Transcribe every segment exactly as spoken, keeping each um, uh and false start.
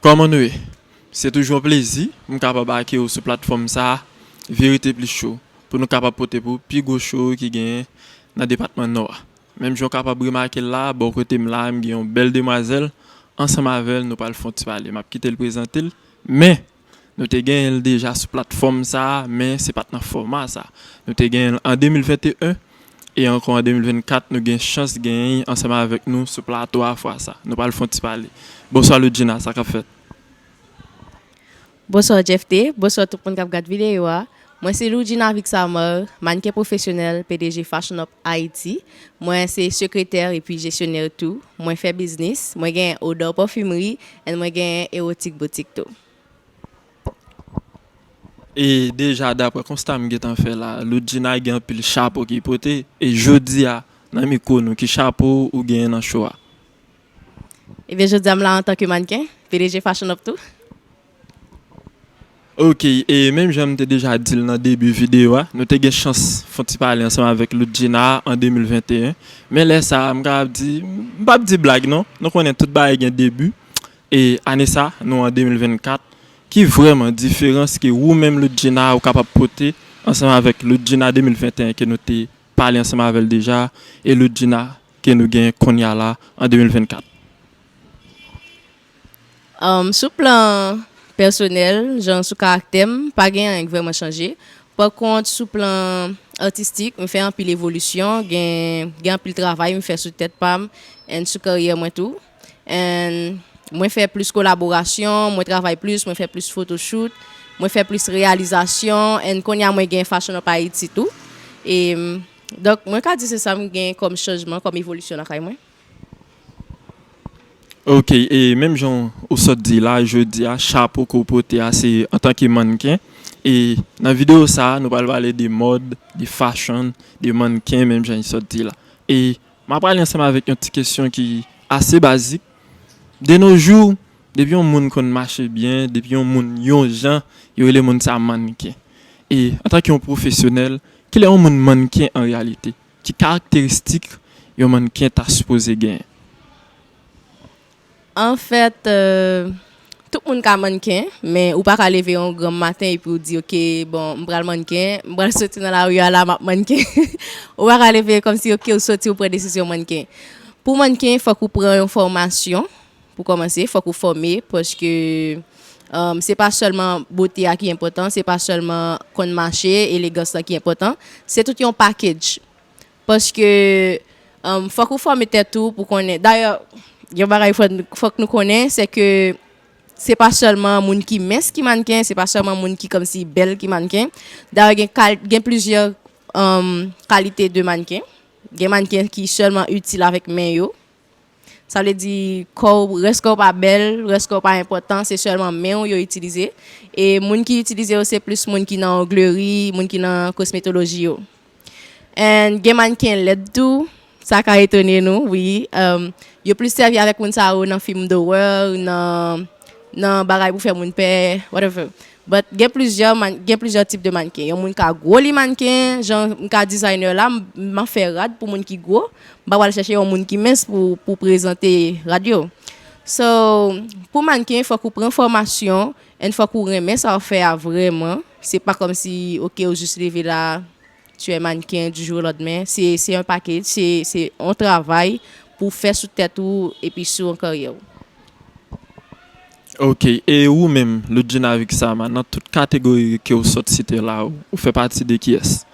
Kòman nou ye? Se toujou yon plezi pou m kapab akèyi w sou platfòm sa a, Verite Plis Show, pou nou kapab pote pou w pi gwo show ki genyen nan depatman Nò a. Menm jan w kapab remake l la, bò kote m la, m gen yon bèl demwazèl, ansanm avè l, nou pral fè yon ti pale. M ap kite l prezante l, men nou te genyen l deja sou platfòm sa a, men se pa t nan fòma sa. Nou te genyen l an de mil venteyen, e ankò an de mil vennkat, nou gen chans genyen l ansanm avèk nou sou plato a fwa sa. Nou pral fè yon ti pale. Bonswa Ludjina, sa k ap fèt? Bonswa Jeff T, bonswa tout moun k ap gad videyo a. Mwen se Ludjina Vixamar, mannken pwofesyonèl, P D G Fashion Up Haiti. Mwen se sekretè epi jesyonè tou. Mwen fè biznis. Mwen gen Odor Parfumerie and mwen gen Erotic Boutique tou. E deja, daprè konsta m gentan fè la, Ludjina gen anpil chapo ki pote. E jodi a, nan mikwo nou, ki chapo ou genyen nan show a? Ebyen, jodi a m la antanke mannken, P D G Fashion Up tou. Ok, e menm jan m te deja di l nan debi videyo a, nou te gen chans fè yon ti pale ansanm avèk Ludjina an de mil venteyen. Men lè sa a, m kapab di, m p ap di blag non, nou konnen tout bagay gen debi. E ane sa, nou an de mil vennkat, ki vrèman diferans ke ou menm Ludjina ou kapab pote ansanm avèk Ludjina de mil venteyen ke nou te pale ansanm avè l deja, e Ludjina ke nou gen kounye a la an de mil vennkat? Um, sou plan pèsonèl, jan sou karaktè m, pa gen anyen k vrèman chanje. Pa kont, sou plan atistik, m fè anpil evolisyon, gen, gen anpil travay m fè sou tèt pa m, and sou karyè mwen tou. And mwen fè plis kolaborasyon, mwen travay plis, mwen fè plis photoshoot, mwen fè plis reyalizasyon, and kounye a mwen gen Fashion Up Haiti tou. E, donk, mwen ka di se sa m gen kòm chanjman, kòm evolisyon lakay mwen. Ok, e menm jan ou sot di la, jodi a, chapo ke w pote a, se antanke mannken. E nan videyo sa a, nou pral pale de mòd, de fashion, de mannken, menm jan li sot di la. E m ap prale ansanm avèk yon ti kesyon ki ase bazik. De nos jours, depi yon moun konn mache byen, depi yon moun yon jan, yo rele moun sa a mannken. E antanke yon pwofesyonèl, kilè yon moun mannken an reyalite? Ki karakteristik yon mannken ta sipoze genyen? Anfèt, euh, tout moun ka mannken, men ou pa ka leve yon granm maten epi w di, "Ok, bon, m pral mannken, m pral soti nan lari a la, m ap mannken." Ou pa ka leve kòmsi, ok, ou soti, ou pran desizyon mannken. Pou mannken, fòk ou pran yon fòmasyon, pou kòmanse, fòk ou fòme, paske, um, se pa sèlman bote a ki enpòtan, se pa sèlman konn mache, elegans lan ki enpòtan, se tout yon package. Paske, um, fòk ou fòme tèt ou pou konnen. Dayè, yon bagay fòk, fòk nou konnen, se ke se pa sèlman moun ki mens ki mannken, se pa sèlman moun ki kòmsi bèl ki mannken. Dayè, gen kal-, gen plizyè, um, kalite de mannken. Gen mannken ki sèlman itil avèk men yo. Sa vle di, kò w, rès kò w pa bèl, rès kò w pa enpòtan, se sèlman men w yo itilize. E moun ki itilize yo, se plis moun ki nan ongleri, moun ki nan kosmetoloji yo. And gen mannken lèd tou, sa ka etone nou, wi. Um, yo plis sèvi avèk moun sa yo nan fim d'horreur, nan, nan bagay pou fè moun pè, whatever. But gen plizyè man-, gen plizyè tip de mannken. Yon moun ka gwo li mannken, jan m ka designer la, m, m ap fè rad pou moun ki gwo. M pa pral chèche yon moun ki mens pou, pou prezante rad yo. So, pou mannken, fòk ou pran fòmasyon, and fòk ou renmen sa w ap fè a vrèman. Se pa kòmsi, ok, ou jis leve la, tu es mannequin du jour au lendemain. Se, se yon package, se, se yon travay pou w fè sou tèt ou epi sou yon karyè w. Ok, e ou menm, Ludjina Vixamar, nan tout kategori ke w sot site la, ou, ou fè pati de kiyès?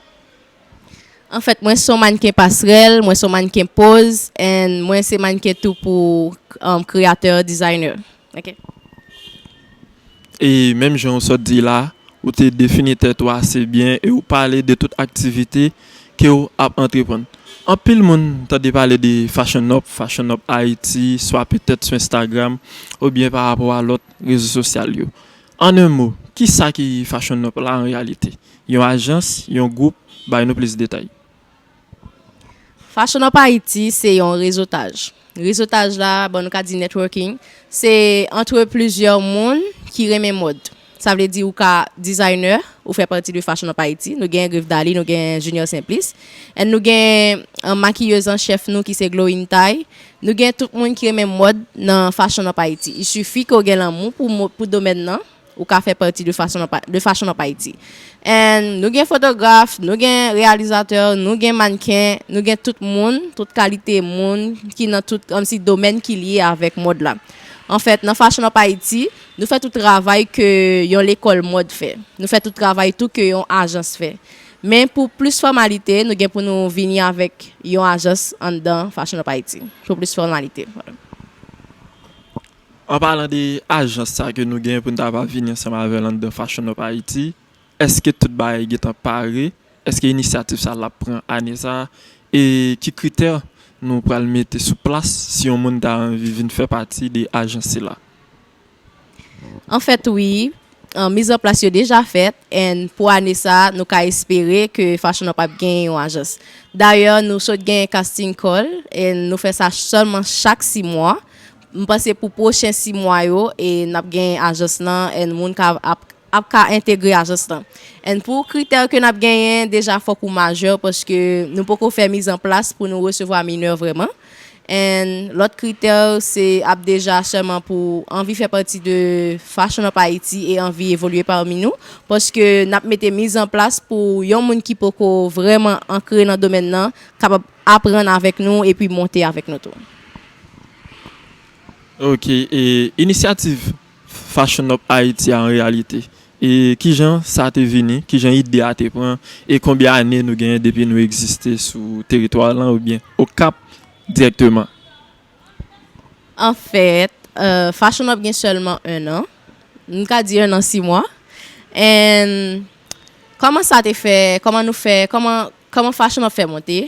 Anfèt, mwen se yon mannken pasrèl, mwen se yon mannken poz, and mwen se mannken tou pou, um, kreyatè, designer. Ok. E menm jan w sot di la, ou te defini tèt ou ase byen e ou pale de tout aktivite ke w ap antreprann. Anpil moun tande pale de Fashion Up, Fashion Up Haiti, swa petèt sou Instagram, oubyen pa rapò a lòt rezo sosyal yo. An en mo, kisa ki Fashion Up la an reyalite? Yon ajans, yon gwoup, bay nou plis detay. Fashion Up Haiti se yon rezotaj. Rezotaj la, bon, nou ka di networking, se antre plizyè moun ki renmen mòd. Sa vle di ou ka designer, ou fè pati de Fashion Up Haïti. Nou gen Griff Daly, nou gen Junior Simplice. And nou gen, uh, makiyez an chèf nou ki se Glowing Thai. Nou gen tout moun ki renmen mòd nan Fashion Up Haïti. Il suffit ke w gen lanmou pou mo-, pou domèn nan, ou ka fè pati de Fashion Up, de Fashion Up Haïti. And nou gen fotograf, nou gen reyalizatè, nou gen mannken, nou gen tout moun, tout kalite moun ki nan tout, kòmsi domèn ki lye avèk mòd la. Anfèt, nan Fashion Up Haïti, nou fè tout travay ke yon lekòl mòd fè. Nou fè tout travay tou ke yon ajans fè. Men pou plis fòmalite, nou gen pou nou vini avèk yon ajans anndan Fashion Up Haïti. Pou plis fòmalite. Vwala. An palan de ajans sa ke nou gen pou n ta va vini ansanm avè l anndan Fashion Up Haïti, èske tout bagay gentan pare? Èske inisyativ sa l ap pran ane sa? E ki kritè nou pral mete sou plas si yon moun ta anvi vin fè pati de ajans sila? Anfèt, wi, mizanplas yo deja fèt, and pou ane sa, nou ka espere ke Fashion Up ap genyen yon ajans. Dayè, nou sot genyen casting call, and nou fè sa sèlman chak sis mwa. M panse pou pwochen sis mwa yo, e n ap genyen ajans lan, and moun ka ap ap ka entegre ajans lan. And pou kritè ke n ap genyen, deja fòk ou majè, paske nou poko fè mizanplas pou nou resevwa minè vrèman. And lòt kritè se ap deja sèlman pou anvi fè pati de Fashion Up Haïti e anvi evolye pami nou, paske n ap mete mizanplas pou yon moun ki poko vrèman ankre nan domèn nan kapab aprann avèk nou epi monte avèk nou tou. Ok, e inisyativ Fashion Up Haïti a an reyalite? E kijan sa te vini, kijan ide a te pran, e konbyen ane nou genyen depi nou egziste sou teritwa lan oubyen Okap dirèkteman? Anfèt, Fashion Up gen sèlman en an. M ka di en an sis mwa. And kòman sa te fè, kòman nou fè, kòman, kòman Fashion Up fè monte?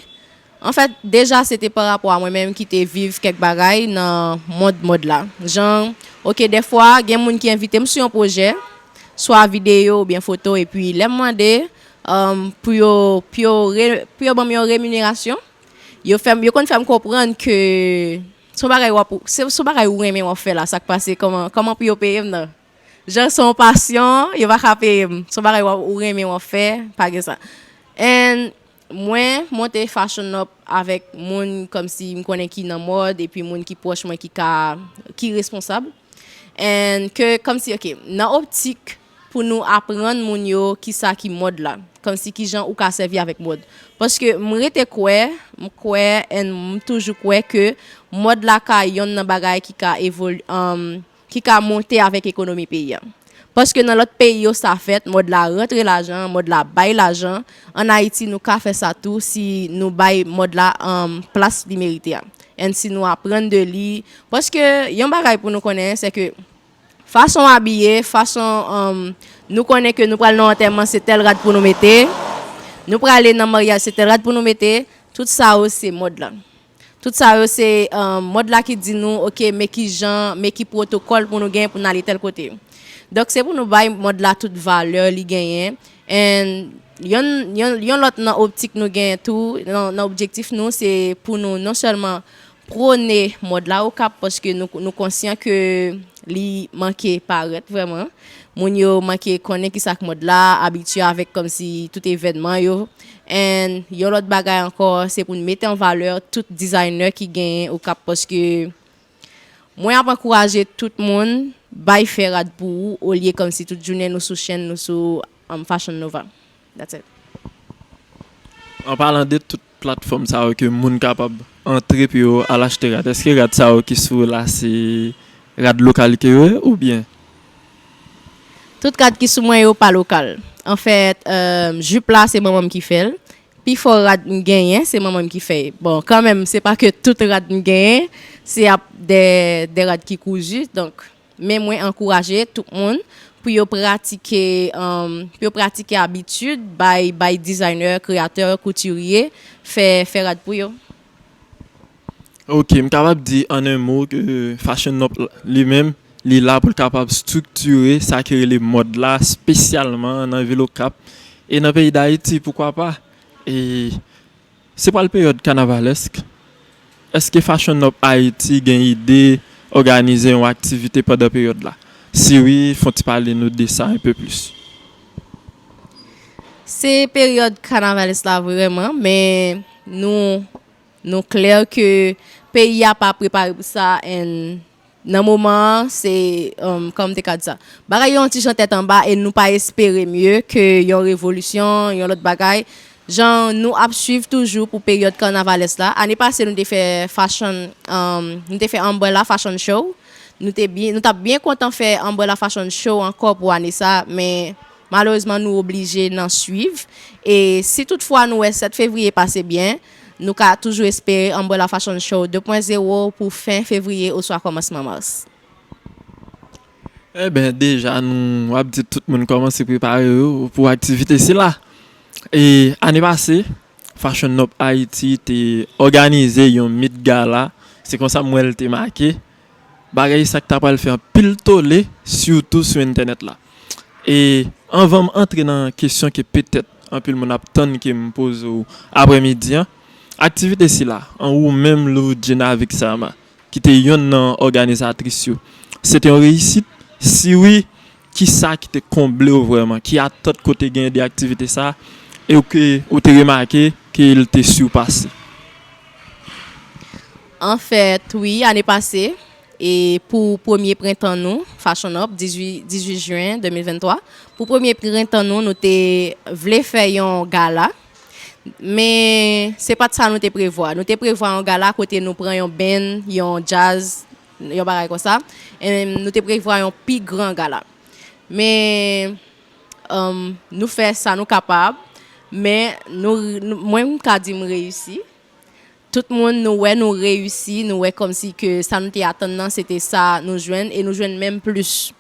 Anfèt, deja se te pa rapò a mwen menm ki te viv kèk bagay nan mond mòd la. Jan, oke, dèfwa, gen moun ki envite m sou yon pwojè, swa videyo oubyen foto, epi lè m mande pou yo, pou yo, re, pou yo ban m yon reminerasyon, yo fè m, yo konn fè m konprann ke se yon bagay w ap, se, se yon bagay ou renmen w ap fè la, sa k pase, kòman, kòman pou yo peye m nan? Jan se yon pasyon, yo pa ka peye m. Se yon bagay w ap, ou renmen w ap fè, pa gen sa. And mwen monte Fashion Up avèk moun kòmsi m konnen ki nan mòd, epi moun ki pwòch mwen ki ka, ki responsab. And ke kòmsi, oke, nan optik pou nou aprann moun yo kisa ki mòd la, kòmsi kijan ou ka sèvi avèk mòd. Paske m rete kwè, m kwè, and m toujou kwè ke mòd la ka yonn nan bagay ki ka evol-, um, ki ka monte avèk ekonomi peyi a. Paske nan lòt peyi yo sa fèt, mòd la rantre lajan, mòd la bay lajan. Ann Ayiti, nou ka fè sa tou si nou bay mòd la, um, plas li merite a. And si nou aprann de li. Paske yon bagay pou nou konnen, se ke fason w abiye, fason, um, nou konnen ke nou pral nan antèman, se tèl rad pou nou mete. Nou prale nan maryaj, se tèl rad pou nou mete. Tout sa yo, se mòd la. Tout sa yo se, um, mòd la ki di nou, oke, men ki jan, men ki pwotokòl pou nou gen pou n ale tèl kote. Donk, se pou nou bay mòd la tout valè li genyen. And yon, yon, yon lòt nan optik nou genyen tou, nan, nan objektif nou, se pou nou non sèlman pwone mòd la Okap, paske nou, nou konsyan ke li manke parèt vrèman. Moun yo manke konnen kisa k mòd la, abitye avèk kòmsi tout evènman yo. And yon lòt bagay ankò, se pou n mete an valè tout designer ki genyen Okap, paske mwen ap ankouraje tout moun bay fè rad pou ou, olye kòmsi tout jounen nou sou chèn, nou sou, um, Fashion Nova. That's it. An palan de tout platfòm sa yo ke moun kapab antre pou yo al achte rad, èske rad sa yo ki sou ou la se rad lokal ke yo ye oubyen? Tout rad ki sou mwen yo pa lokal. Anfèt, um, jip la se manman m ki fè l. Pifò rad m genyen, se manman m ki fè. Bon, kanmenm, se pa ke tout rad m genyen, se ap de, de rad ki kouzi. Donk, men mwen ankouraje tout moun pou yo pratike, um, pou yo pratike abitid bay, bay designer, kreyatè, koutirye fè, fè rad pou yo. Ok, m kapab di an en mo ke Fashion Up li menm, li la pou l kapab striktire sa ki rele mòd la, espesyalman nan vil Okap e nan peyi Dayiti, poukwa pa? E se pral peryòd kanavalèsk. Èske Fashion Up Haiti gen ide òganize yon aktivite pandan peryòd la? Si wi, fè yon ti pale nou de sa un peu plus. Se peryòd kanavalès la vrèman, men nou, nou klè ke peyi a pa prepare pou sa, and nan moman an, se, um, kòman m te ka di sa? Bagay yo yon ti jan tèt anba e nou pa espere mye ke yon revolisyon, yon lòt bagay. Jan nou ap swiv toujou pou peryòd kanavalès la. Ane pase nou te fè fashion, um, nou te fè Umbrella Fashion Show. Nou te byen, nou t ap byen kontan fè Umbrella Fashion Show ankò pou ane sa, men malerezman nou oblije nan swiv. E si toutfwa nou wè sèt fevriye pase byen, nou ka toujou espere Umbrella Fashion Show de pwen zewo pou fen fevriye oswa kòmansman mas. Enben, deja nou ap di tout moun kòmanse prepare yo pou aktivite sila. E ane pase, Fashion Up Haiti te òganize yon Met Gala. Se konsa m wè l te make. Bagay sa ki ta pral fè anpil tole, sitou sou entènèt la. E anvan m antre nan kesyon ke petèt anpil moun ap tann ke m poze w aprèmidi an, aktivite sila, an ou menm Lourdjina Vixama, ki te yonn nan òganizatris yo, se te yon reyisit? Si wi, ki sa ki te konble w vrèman? Ki atant ke w te genyen de aktivite sa e ke w te remake ke l te sipase? Anfèt, wi, ane pase, e pou premye prentan nou, Fashion Up, dizuit, dizuit jen de mil venntwa, pou premye prentan nou, nou te vle fè yon gala, men se pa t sa nou te prevwa. Nou te prevwa yon gala kote nou pran yon band, yon djaz, yon bagay konsa. E nou te prevwa yon pi gran gala. Men, um, nou fè sa nou kapab, men nou, nou, mwen m ka di m reyisi. Tout moun, nou wè nou reyisi, nou wè kòmsi ke sa nou te atann nan, se te sa nou jwenn, e nou jwenn menm plis.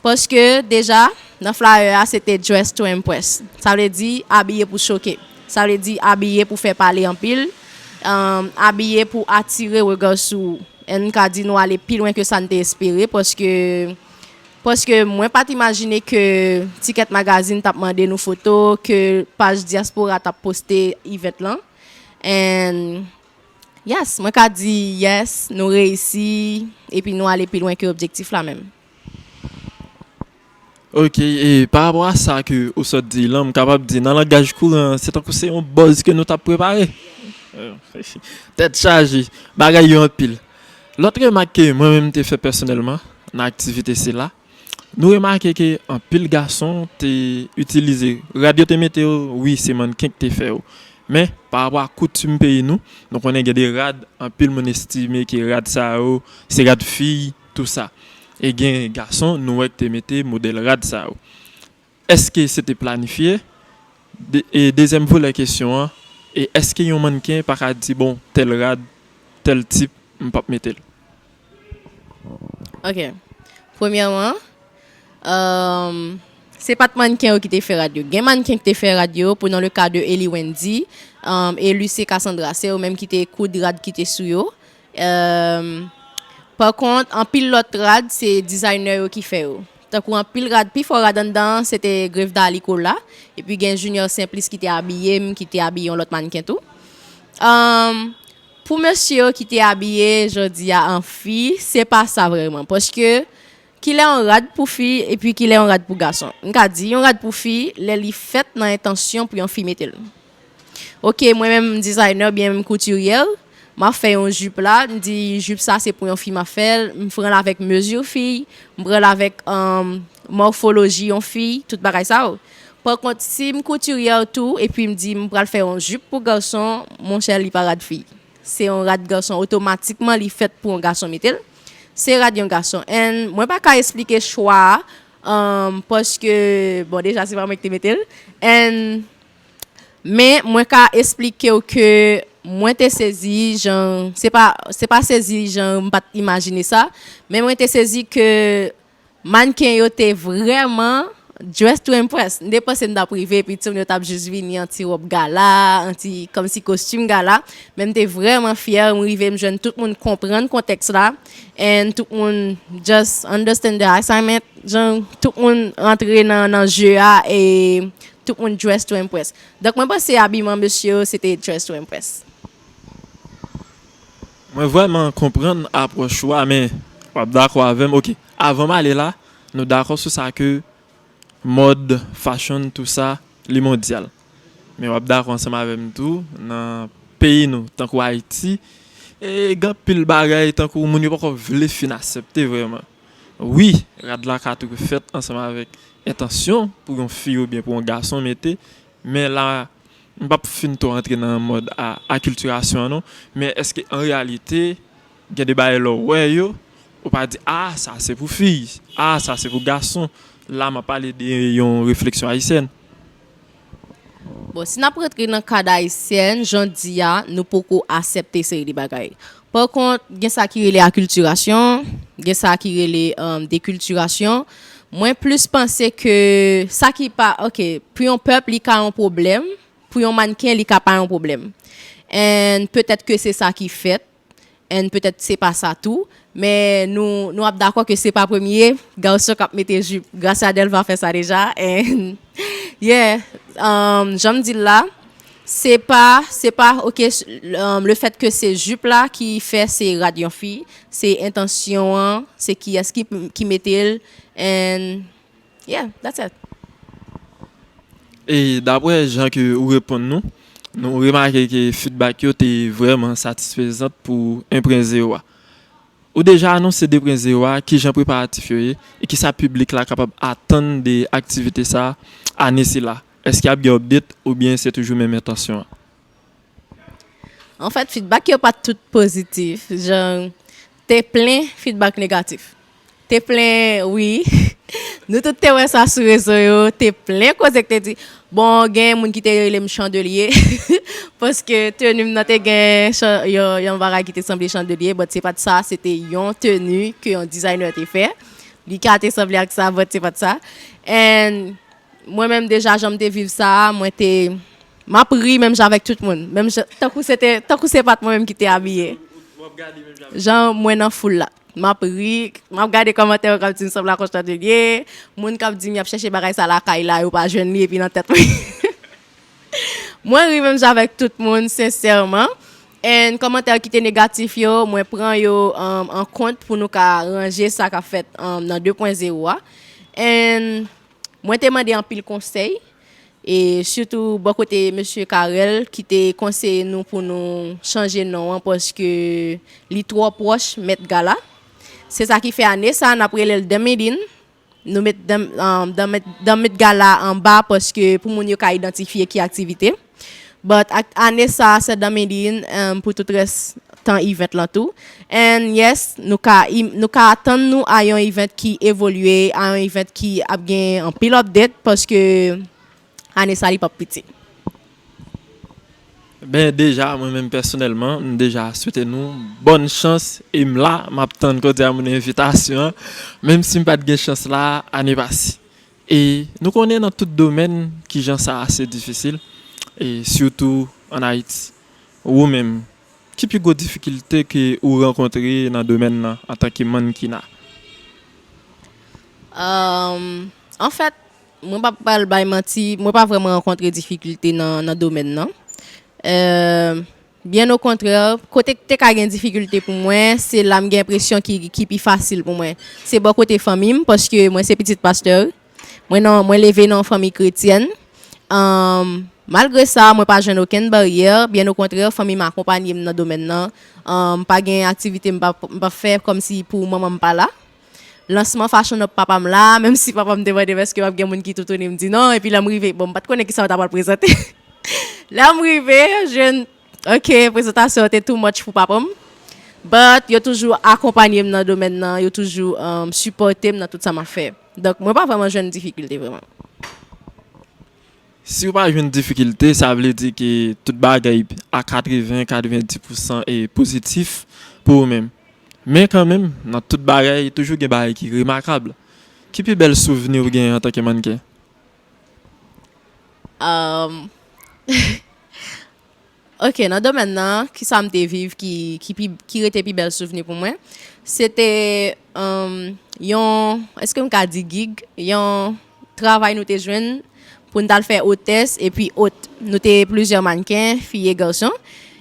Paske deja, nan flyer a, se te dress to impress. Sa vle di abiye pou choke. Sa vle di abiye pou fè pale anpil, um, abiye pou atire rega sou ou. E m ka di nou ale pi lwen ke sa n te espere, paske, paske mwen pa t imajine ke Ticket Magazine t ap mande nou foto, ke paj Diaspora t ap poste event lan. And yes, mwen ka di yes, nou reyisi, epi nou ale pi lwen ke objektif la menm. Ok, e pa rapò a sa ke ou sot di lan, m kapab di nan langaj kouran, se tankou se yon buzz ke nou t ap prepare. Tèt chaje, bagay yo anpil. Lòt remak ke mwen menm m te fè pèsonèlman nan aktivite sila, nou remake ke anpil gason te itilize rad yo te mete yo, wi, se mannken ki te fè yo. Men, pa rapò a koutim peyi nou, nou konnen gen de rad, anpil moun estime ke rad sa yo, se rad fi, tou sa. E gen gason, nou wè ki te mete modèl rad sa yo. Èske se te planifye? De, e dezyèm volè kesyon an, e èske yon mannken pa ka di, bon, tèl rad, tèl tip, m p ap mete l? Ok. Premyèman, um, se pa t mannken yo ki te fè rad yo. Gen mannken ki te fè rad yo, pou nan le ka de Eli Wendy, um, e Lucie Cassandra, se yo menm ki te koud rad ki te sou yo. Um, pa kont, anpil lòt rad, se dizayner yo ki fè yo. Tankou anpil rad, pifò rad anndan an, se te Grave Dali Cola. Epi gen Junior Simplice ki te abiye m, ki te abiye yon lòt mannken tou. Um, pou mesye yo ki te abiye jodi a an fi, se pa sa vrèman. Paske, kilè yon rad pou fi, epi kilè yon rad pou gason? M ka di, yon rad pou fi, lè li fèt nan entansyon pou yon fi mete l. Ok, mwen menm m dizayner, byen m koutiryè, m ap fè yon jip la, m di jip sa se pou yon fi m ap fè l, m pran l avèk mezi fi, m pran l avèk, um, mòfoloji yon fi, tout bagay sa yo. Pa kont, si m koutiryè tou, epi m di m pral fè yon jip pou gason, monchè, li pa rad fi. Se yon rad gason, otomatikman li fèt pou yon gason mete l. Se rad yon gason. And mwen pa ka esplike chwa a, um, paske, bon, deja se pa mwen ki te mete l. And, men mwen ka esplike w ke mwen te sezi jan, se pa, se pa sezi jan m pa t imajine sa, men mwen te sezi ke mannken yo te vrèman dress to impress. M te panse m t ap rive, epi timoun yo t ap jis vini an ti wòb gala, an ti, kòmsi kostim gala. Men m te vrèman fyè, m rive, m jwenn tout moun konprann kontèks la. And tout moun just understand the assignment. Jan, tout moun rantre nan, nan je a, e tout moun dress to impress. Donk, mwen panse abiman mesye yo, se te dress to impress. Mwen vrèman konprann apwòch ou a, men w ap dakò avè m. Ok, avan m ale la, Nou dakò sou sa ke mòd, fashion, tou sa, li mondyal. Men w ap dakò ansanm avè m tou, nan peyi nou, tankou Ayiti, e gen anpil bagay tankou moun yo poko vle fin aksepte vrèman. Wi, rad la ka tou fèt ansanm avèk entansyon pou yon fi oubyen pou yon gason mete, men la, m p ap fin twò antre nan mòd a akiltirasyon an non, men èske an reyalite, gen de bagay lè w wè yo, ou pa di, "A, sa se pou fi, a, sa se pou gason." La, m ap pale de yon refleksyon ayisyèn. Bon, si n ap rantre nan kad ayisyèn, jan di a, nou poko aksepte seri de bagay. Pa kont, gen sa ki rele akiltirasyon, gen sa ki rele um, dekiltirasyon. Mwen plis panse ke sa ki pa, ok, pou yon pèp, li ka yon pwoblèm, pou yon mannken, li ka pa yon pwoblèm. And petèt ke se sa ki fèt, and petèt se pa sa tou, men nou, nou ap dakò ke se pa premye gason k ap mete jip. Gracia Delva fè sa deja, and yeah, um, jan m di l la, se pa, se pa, ok, um, le fèt ke se jip la ki fè se rad yon fi, se entansyon an, se kiyès ki, ki mete l, and yeah, that's it. E daprè jan ke ou reponn nou, nou remake ke feedback yo te vrèman satisfezant pou en pwen zewo a. Ou deja anonse de pwen zewo a, kijan preparatif yo ye, e kisa piblik la kapab atann de aktivite sa a ane sila? Èske ap gen update oubyen se toujou menm entansyon an? Anfèt, feedback yo pa t tout pozitif. Jan, te plen feedback negatif. Te plen, wi. Nou tout te wè sa sou rezo yo. Te plen koze k te di. Bon, gen moun ki te rele m chandelye. Paske teni m nan te gen chan- yon, yon bagay ki te sanble chandelye. But se pa t sa, se te yon teni ke yon designer te fè. Li ka te sanble ak sa, but se pa t sa. And mwen menm deja jan m te viv sa a, mwen te, m ap ri menm jan avèk tout moun. Menm jan, tankou se te, tankou se pa t mwen menm ki te abiye. Jan mwen nan foul la. M ap ri, m ap gade kòmantè yo k ap di m sanble ak yon chandelye, moun k ap di m y ap chèche bagay sa lakay la, yo pa jwenn li epi nan tèt mwen. Mwen ri menm jan avèk tout moun, sensèman. And kòmantè ki te negatif yo, mwen pran yo um, an kont pou nou ka ranje sa k ap fèt um, nan de pwen zewo a. And mwen te mande anpil konsèy, e sitou bò kote mesye Carel ki te konseye nou pou nou chanje non an paske li twò pwòch Met Gala. Se sa ki fè ane sa a, n ap rele l Dèmidin. Nou met dan, um, dan, met, dan met gala anba paske pou moun yo ka idantifye ki aktivite. But ak, ane sa a, se dan Medellin um, pou tout rès tan event lan tou. And yes, nou ka, im- nou ka atann nou a yon event ki evolye, a yon event ki ap gen anpil update paske ane sa li p ap piti. Ben, deja, mwen menm pèsonèlman, m deja swete nou bòn chans e m la, m ap tann kote a moun envitasyon an, menm si m pa t gen chans la ane pase. E nou konnen nan tout domèn kijan sa ase difisil, e sitou ann Ayiti. Ou menm, ki pi gwo difikilte ke ou rankontre nan domèn nan antanke mannkina? Um, anfèt, mwen pa pral bay manti, mwen pa vrèman rankontre difikilte nan, nan domèn nan. Euh, byen okontrè, kote k te ka gen difikilte pou mwen, se la m gen enpresyon ki, ki pi fasil pou mwen. Se bò kote fanmi m, paske mwen se pitit pastè. Mwen nan, mwen leve nan yon fanmi kretyèn. Um, malgre sa, mwen pa jwenn okenn baryè. Byen okontrè, fanmi m akonpanye m nan domèn nan. Um, pa gen aktivite m pa, m pa fè kòmsi pou manman m pa la. Lansman Fashion Up papa m la, menm si papa m te mande m èske m ap gen moun ki toutouni m di non, epi lè m rive, bon, m pa t konnen kisa m ta pral prezante. Lè m rive, jwenn, ok, prezantasyon an te too much pou papa m. But, yo toujou akonpanye m nan domèn nan, yo toujou um, sipòte m nan tout sa m ap fè. Donk, mwen pa vrèman jwenn difikilte vrèman. Si w pa jwenn difikilte, sa vle di ke tout bagay a katreven, katrevenndis pousan e pozitif pou ou menm. Men kanmenm, nan tout bagay, toujou gen bagay ki remakab. Ki pi bèl souvni ou gen antanke mannken? Um, ok, nan domèn nan, ki sa m te viv ki, ki, pi, ki rete pi bèl souvni pou mwen? Se te um, yon, èske m ka di gig? Yon travay nou te jwenn pou n t al fè otès epi ot. Nou te plizyè mannken, fi e gason.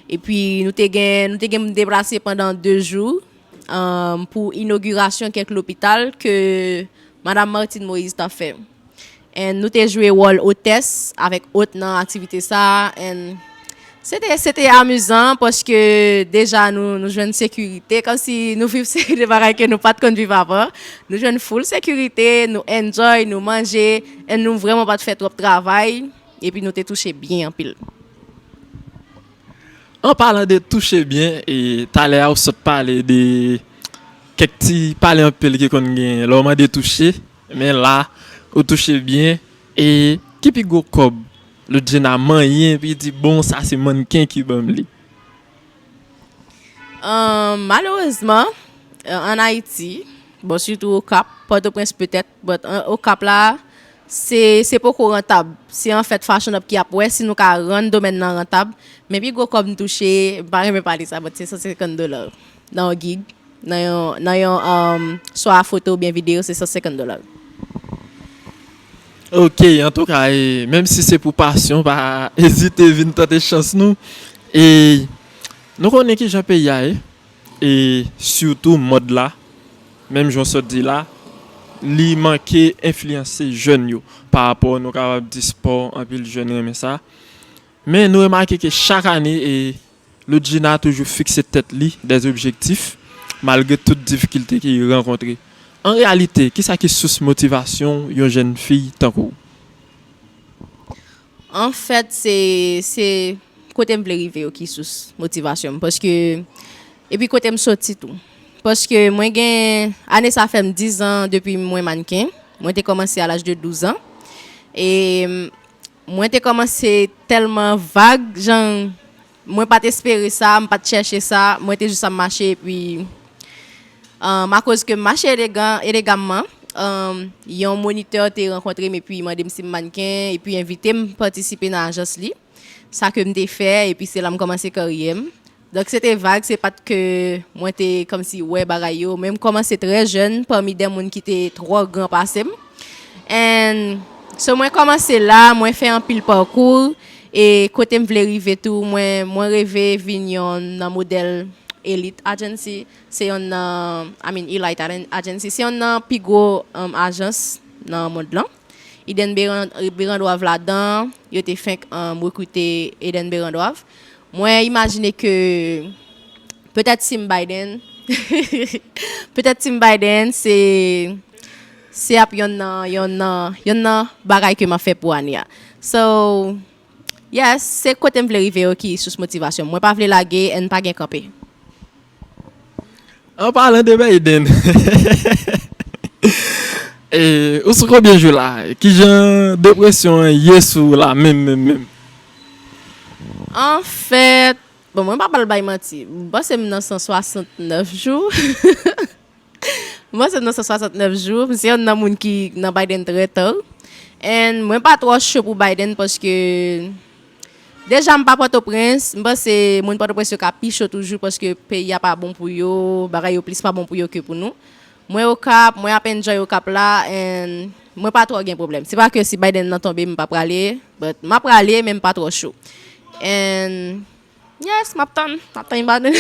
Epi nou te gen, nou te gen pou n deplase pandan de jou um, pou inogirasyon kèk lopital ke Madam Martine Moïse t ap fè. And nou te jwe wòl otès avèk ot nan aktivite sa a. And se te, se te amizan paske deja nou, nou jwenn sekirite, kòmsi nou viv seri de bagay ke nou pa t konn viv avan. Nou jwenn full sekirite, nou enjoy, nou manje, and nou vrèman pa t fè twòp travay, epi nou te touche byen anpil. An palan de touche byen, e talè a ou sot pale de kèk ti pale anpil ki konn genyen lè w mande touche, men la, ou touche byen. E ki pi gwo kòb Ludjina manyen epi di, bon, sa se mannken ki ban m li? Ahn, malerezman, euh, ann Ayiti, bon, sitou Okap, Pòtoprens petèt, but euh, Okap la, se, se poko rantab. Se anfèt Fashion Up ki ap wè si nou ka rann domèn nan rantab. Men pi gwo kòb m touche, m pa renmen pale sa, but se san senkant dola nan yon gig, nan yon, nan yon um, swa foto oubyen videyo, se san senkant dola. Ok, antouka, e, menm si se pou pasyon, pa ezite vin tante chans nou. E nou konnen kijan peyi a ye, e sitou mòd la, menm jan w sot di la, li manke enfliyanse jèn yo. Pa rapò, nou kapab di spò, anpil jèn renmen sa. Men nou remake ke chak ane, e, Ludjina toujou fikse tèt li dè objektif, malgre tout difikilte ke li rankontre. An reyalite, kisa ki sous motivasyon yon jèn fi tankou w? Anfèt, se, se kote m vle rive yo ki sous motivasyon m. Paske, epi kote m soti tou. Paske mwen gen, ane sa fè m diz an depi mwen mannken. Mwen te kòmanse a laj de douz an. E mwen te kòmanse tèlman vag, jan mwen pa t espere sa, m pa t chèche sa, mwen te jis ap mache, epi um, akoz ke m mache elegan, elegamman, um, yon monitè te rankontre m epi mande m si m mannken, epi envite m patisipe nan ajans li. Sa ke m te fè, epi se la m kòmanse karyè m. Donk, se te vag, se pa t ke mwen te kòmsi wè bagay yo, men m kòmanse trè jèn, pami de moun ki te twò gran pase m. And, so mwen kòmanse la, mwen fè anpil pakou, e kote m vle rive tou, mwen, mwen reve vin yon nan modèl Elite Agency, se yonn nan, I mean, Elite Agen- Agency, se yonn nan pi gwo um, ajans nan mond lan. Eden Beran- Berandwav ladan, yo te fenk um, rekrite Eden Berandwav. Mwen imajine ke petèt si m Biden, petèt si m Biden, se, se ap yonn nan, yonn nan, yonn nan bagay ke m ap fè pou ane a. So, yes, se kote m vle rive yo ki sous motivasyon m. Mwen pa vle lage and pa gen kanpe. An palan de Biden, e, ou sou konbyen jou la? Kijan depresyon an ye sou ou la menm, menm, menm? Anfèt, bon, mwen pa pral bay manti. M panse m nan san swasantnèf jou. M panse m nan san swasantnèf jou. M se yonn nan moun ki nan Biden trè tan. And mwen pa twò cho pou Biden paske deja m pa Pòtoprens. M panse moun Pòtoprens yo ka pi cho toujou paske peyi a pa bon pou yo, bagay yo plis pa bon pou yo ke pou nou. Mwen Okap, mwen ap enjoy Okap la, and mwen pa twò gen pwoblèm. Se pa ke si Biden nan tonbe, m pa prale, but m ap prale, men m pa twò cho. And, yes, m ap tann, m ap tann Biden.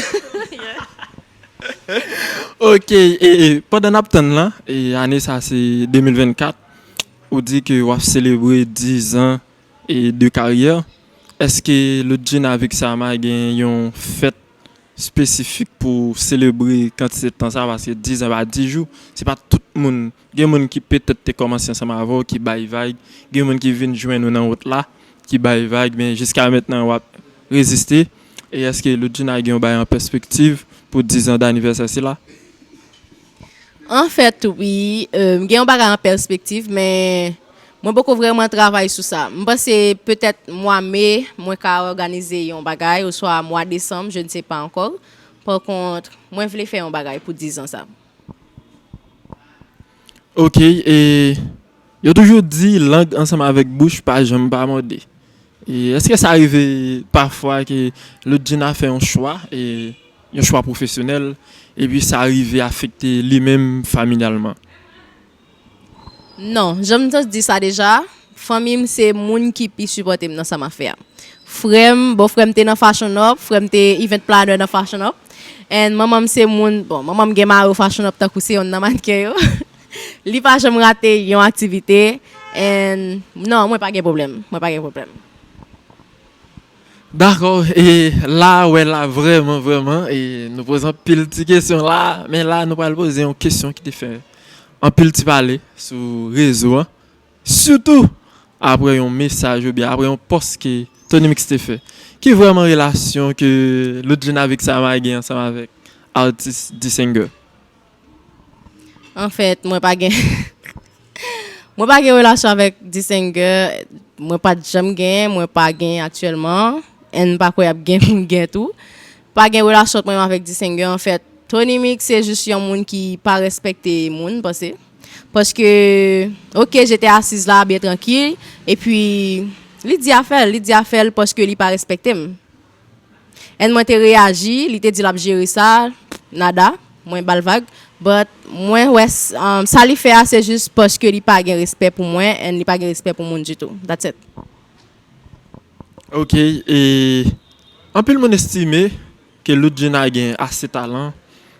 Ok, e, e pandan n ap tann lan, e ane sa se de mil vennkat, ou di ke w ap selebre diz an e de karyè. Èske Ludjina Vixama gen yon fèt espesifik pou selebre kantite tan sa, paske diz an pa diz jou, se pa tout moun, gen moun ki petèt te kòmanse ansanm avè w ki bay vag, gen moun ki vin jwenn ou nan wout la ki bay vag, men jiska mentnan w ap reziste. E èske Ludjina gen yon bagay an pèspektiv pou diz an danivèsè sila? Anfèt, wi, euh, m gen yon bagay an pèspektiv, men mwen poko vrèman travay sou sa. M panse petèt mwa me, mwen ka òganize yon bagay, oswa mwa desanm, je ne sais pas encore. Par contre, mwen vle fè yon bagay pou diz an sa. Ok, e yo toujou di lang ansanm avèk bouch pa janm pa mòde. E èske sa rive pafwa ke Ludjina fè yon chwa, e yon chwa pwofesyonèl, epi sa rive afekte li menm familyalman? Non, jan m te di sa deja, fanmi m se moun ki pi sipòte m nan sa m ap fè a. Frè m, bon, frè m te nan Fashion Up, frè m te event planner nan Fashion Up. And manman m se moun, bon, manman m gen mari Fashion Up tankou se yonn nan mannken yo. Li pa janm rate yon aktivite. And non, mwen pa gen pwoblèm. Mwen pa gen pwoblèm. Dakò, e la, wè la, vrèman, vrèman, e nou poze anpil ti kesyon la, men la, nou pral poze yon kesyon ki te fè anpil ti pale sou rezo an, sitou apre yon mesaj oubyen apre yon pòs ke Tony Mix te fè. Ki vrèman relasyon ke Loudjina Vixama gen ansanm avèk atis D-Singer? Anfèt, mwen pa gen mwen pa gen relasyon avèk D-Singer. Mwen pa t janm gen, mwen pa gen aktyèlman, and m pa kwè y ap gen pou m gen tou. Pa gen relasyon ant mwen avèk D-Singer. Anfèt, Tony Mix se jis yon moun ki pa respekte moun, m panse. Paske, oke, j'étais assise la, byen trankil, epi li di afè l, li di afè l paske li pa respekte m. And mwen te reyaji, li te di l ap jere sa, nada, mwen ba l vag. But mwen wè, sa li fè a se jis paske li pa gen respè pou mwen and li pa gen respè pou moun ditou. That's it. Ok, e anpil moun estime ke Loudjina gen ase talan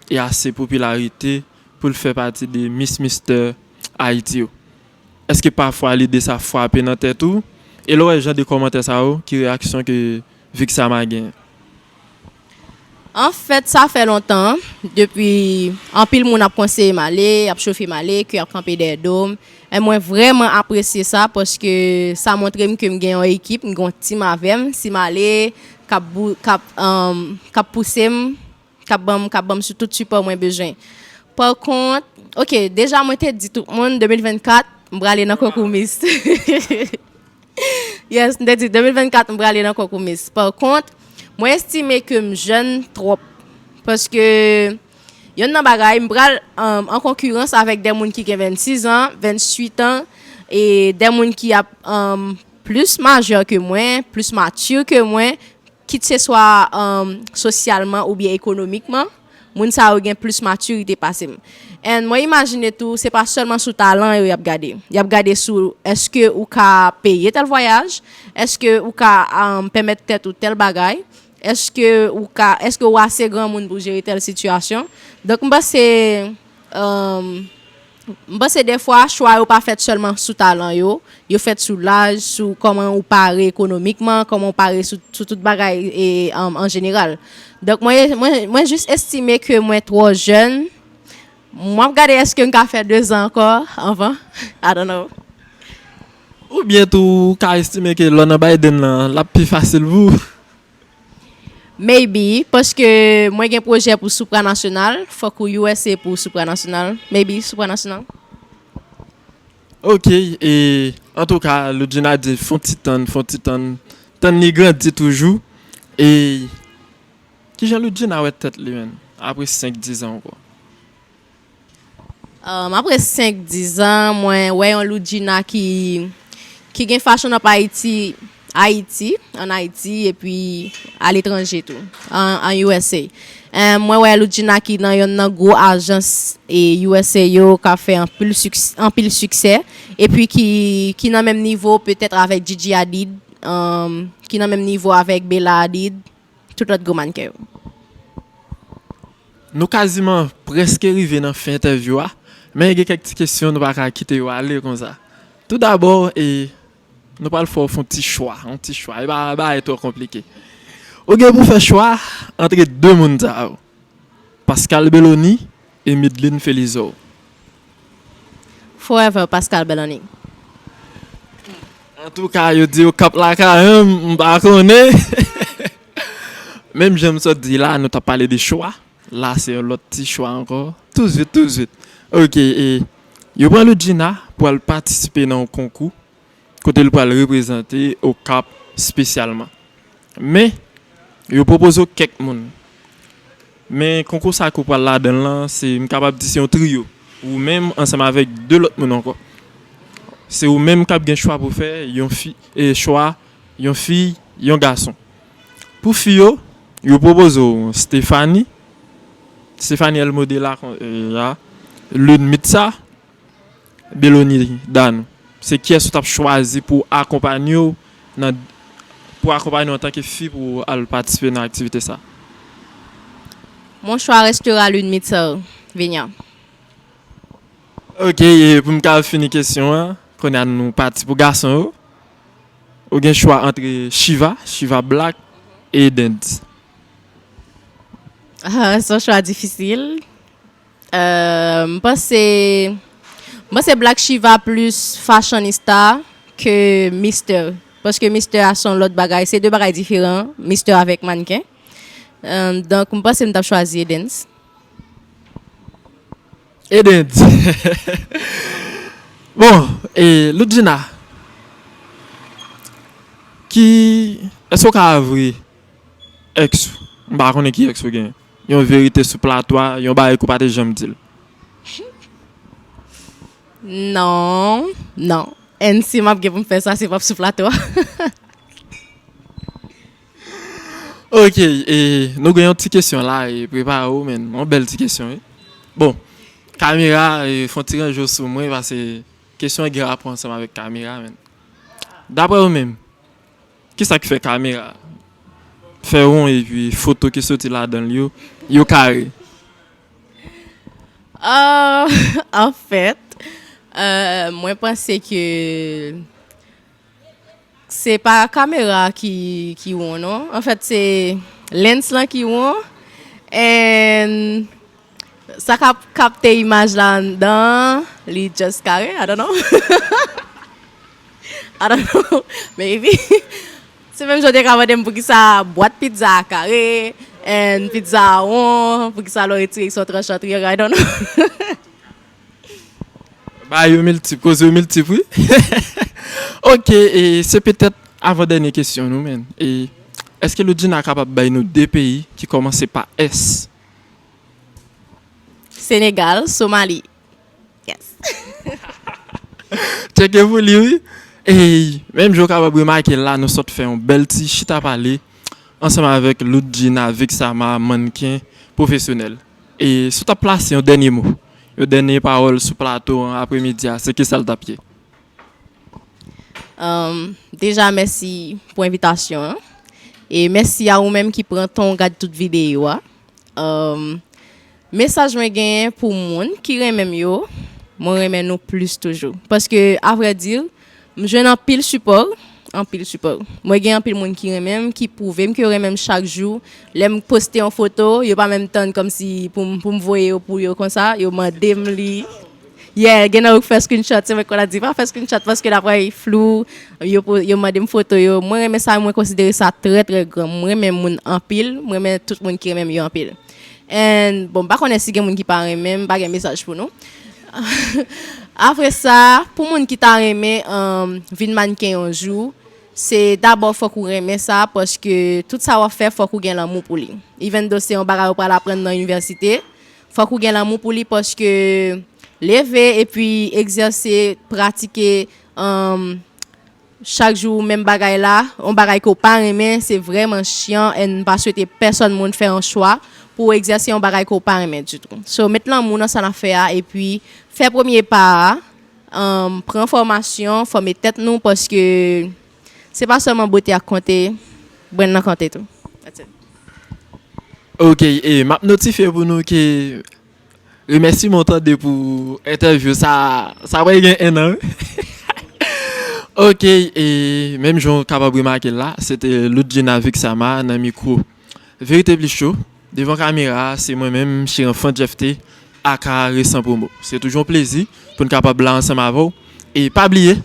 e ase popilarite pou l fè pati de Miss Mister Ayiti yo. Èske pafwa lide sa frape nan tèt ou? E lè w wè jan de kòmantè sa yo, ki reyaksyon ke Vixama genyen? Anfèt, sa fè lontan, depi anpil moun ap konseye m ale, ap chofe m ale, ke y ap kanpe dèyè do m. E mwen vrèman apresye sa, paske sa montre m ke m gen yon ekip, m gen yon team avè m. Si m ale, k ap, k ap, k ap pouse m, k ap ban m, k ap ban m sou tout sipò mwen bezwen. Pa kont, oke, deja mwen te di tout moun, de mil vennkat, m prale nan konkou Miss. Yes, m te di de mil vennkat m prale nan konkou Miss. Pa kont, mwen estime ke m jèn twòp. Paske yonn nan bagay, m pral an konkirans avèk de moun ki gen vennsis an, venntuit an, e de moun ki ap plis majè ke mwen, plis mati ke mwen, kit se swa sosyalman oubyen ekonomikman, moun sa yo gen plis matirite pase m. And mwen imajine tou, se pa sèlman sou talan yo y ap gade. Y ap gade sou èske ou ka peye tèl vwayaj, èske ou ka pèmèt tèt ou tèl bagay, èske ou ka, èske ou ase granmoun pou jere tèl sitiyasyon. Donk, m panse, m panse defwa chwa yo pa fèt sèlman sou talan yo, yo fèt sou laj, sou kòman ou pare ekonomikman, kòman ou pare sou, sou tout bagay e, an, an jeneral. Donk, mwen, mwen, mwen jis estime ke mwen twò jèn. Mwen ap gade èske m ka fè dezan ankò anvan. I don't know. Oubyen tou, ou ka estime ke lò nan Biden lan, l ap pi fasil pou ou. Maybe, paske mwen gen pwojè pou supranasyonal, fòk ou U S A pou supranasyonal. Maybe, supranasyonal. Ok, e antouka, Loudjina di fon ti tann, fon ti tann, tann li grandi toujou. E kijan Loudjina wè tèt li menm, apre senk, diz an ankò? Um, apre senk, diz an, mwen wè yon Loudjina ki, ki gen fashion up Ayiti, Ayiti, an Ayiti, epi aletranje tou, an, an U S A. Um, mwen wè Loudjina ki nan yonn nan gwo ajans e U S A yo k ap fè anpil siks-, anpil siksè, epi ki, ki nan menm nivo petèt avèk Gigi Hadid, um, ki nan menm nivo avèk Bella Hadid, tout lòt gwo mannkè yo. Nou kaziman prèske rive nan fen entèvyou a, men gen kèk ti kesyon nou pa ka kite yo ale konsa. Toudabò, e, nou pral fè w fè yon ti chwa, yon ti chwa. E pa bagay twò konplike. Ou gen pou fè chwa antre de moun sa yo, Pascal Belony e Midline Felizor. Forever Pascal Belony. Antouka, yo di yo k ap lakay, m pa konnen. Menm jan m sot di la, nou t ap pale de chwa. La, se yon lòt ti chwa ankò. Tou zwit, tou zwit. Ok, e yo pran Loudjina pou al patisipe nan yon konkou kote l pral reprezante Okap espesyalman. Men, yo pwopoze w kèk moun. Men konkou sa ke w pral ladan l lan, se, m kapab di se yon triyo. Ou menm ansanm avèk de lòt moun ankò. Se ou menm k ap gen chwa pou fè yon fi, e chwa yon fi, yon gason. Pou fi yo, yo pwopoze w Stéphanie, Stéphanie El Modela, kon, e, a, Lune Mitsa, Belony Danou. Se kiyès ou t ap chwazi pou akonpanye w nan, pou akonpanye w antanke fi pou w al patisipe nan aktivite sa? Mon chwa restera Lune Mitsa, Venia. Ok, e pou m ka fini kesyon an, kounye a nou pati pou gason yo. Ou gen chwa antre Shiva, Shiva Black, e Dens. Ah, se yon chwa difisil. Euh, m panse, m panse Black Shiva plis fashionista ke Mister. Paske Mister a se yon lòt bagay, se de bagay diferan, Mister avèk mannken. Euh, donk, m panse m t ap chwazi Edens. Edens. Bon, e Loudjina, ki, èske w ka avwe ex ou? M pa konnen ki ex ou gen. Yon verite sou plato a, yon bagay ke w pa te janm di l. Non, non. And si m ap gen pou m fè sa, se p ap sou plato a. Ok, e nou gen yon ti kesyon la, e prepare w, men yon bèl ti kesyon, wi. Bon, kamera, e, fè yon ti ranje w sou mwen, paske kesyon an gen rapò ansanm avèk kamera, men. Daprè ou menm, kisa k fè kamera fè won epi foto ki soti ladan l yo, yo kare? Euh, anfèt, euh, mwen panse ke se pa kamera ki, ki won, non. Anfèt, se lens lan ki won. And sa k ap kapte imaj la anndan, li just kare, I don't know. I don't know, maybe. Se menm jan w te ka mande m poukisa bwat pizza a kare, and pizza a won, poukisa lè w retire l se yon tranch an triyang, I don't know. Bagay yo miltip, koze yo miltip, wi. Ok, e se petèt avan dènye kesyon nou, men. E èske Loudjina kapab bay nou de peyi ki kòmanse pa S? Senegal, Somali. Yes. Tcheke pou li, wi. E menm jan w kapab remake la, nou sot fè yon bèl ti chita pale ansanm avèk Loudjina Vixama, mannken pwofesyonèl. E si w t ap plase yon dènye mo, yon dènye pawòl sou plato an apremidi a, se kisa l t ap ye? Um, deja, mèsi pou envitasyon an. E mèsi a ou menm ki pran tan w gad tout videyo a. Um, mesaj mwen genyen pou moun ki renmen m yo, mwen renmen nou plis toujou. Paske, avrèdi, m jwenn anpil sipò, anpil sipò. Mwen gen anpil moun ki renmen m, ki pwouve m ke yo renmen m chak jou. Lè m poste yon foto, yo pa menm tann kòmsi pou m, pou m voye yo pou yo konsa, yo mande m li. Yeah, gen nan yo k fè screenshot, se mwen k konn ap di, pa fè screenshot paske l ap ray flou. Yo, po- yo mande m foto yo. Mwen renmen sa, mwen konsidere sa trè, trè gran. Mwen renmen moun anpil, mwen renmen tout moun ki renmen m yo anpil. And, bon, m pa konnen si gen moun ki pa renmen m, m pa gen mesaj pou nou. Apre sa, pou moun ki ta renmen um, vin mannken yon jou, se dabò fòk ou renmen sa, paske tout sa w ap fè, fòk ou gen lanmou pou li. Even though se yon bagay ou pral aprann nan inivèsite, fòk ou gen lanmou pou li, paske leve epi egzèse, pratike, um, chak jou menm bagay la, yon bagay ke w pa renmen, se vrèman chyan, and m pa swete pèsòn moun fè yon chwa pou w egzèse yon bagay ke w pa renmen ditou. So, met lanmou nan sa n ap fè a, epi fè premye pa a, um, pran fòmasyon, fòme tèt nou, paske se pa sèlman bote a k konte, brenn nan konte tou. That's it. Ok, e m ap notifye pou nou ke remèsiman w tande pou entèvyou sa, sa pral gen enn an, wi. Ok, e menm jan w kapab remake l la, se te Loudjina Vixama nan mikwo Verite Plis Cho. Devan kamera a, se mwen menm, Chiranfan Jeff T, aka Resan Promo. Se toujou yon plezi pou n kapab la ansanm avè w. E pa bliye,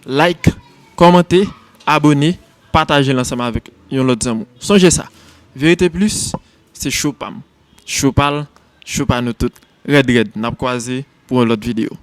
like, kòmante, abone, pataje l ansanm avèk yon lòt zanmi w. Sonje sa, Verite Plis, se cho pa m. Cho pa l, cho pa nou tout. Rèd rèd, n ap kwaze pou yon lòt videyo.